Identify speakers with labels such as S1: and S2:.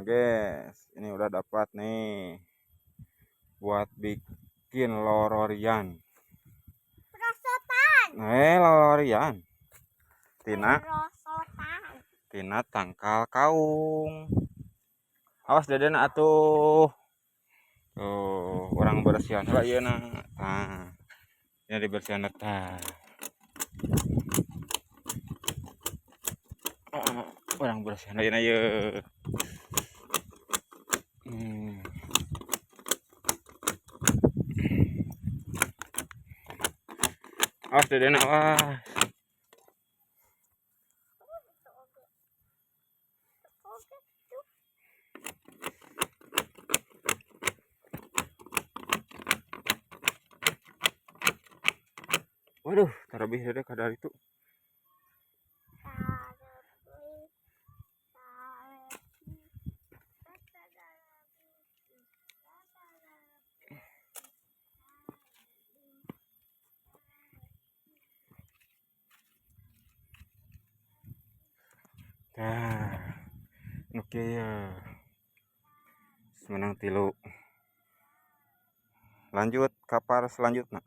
S1: Guys, ini udah dapat nih buat bikin lororian.
S2: Perosotan.
S1: Lororian. Tina.
S2: Perosotan.
S1: Tina tangkal kaung. Awas dedena atuh. Tuh, orang bersihan heula ieu na. Tah. Ini dibersihan tah. Oh, orang bersihan ieu na ieu. Awas dedena, awas. Waduh, terlebih dede kadar itu. Tah, nu kieu ya. Menang 3. Lanjut kapar selanjutnya.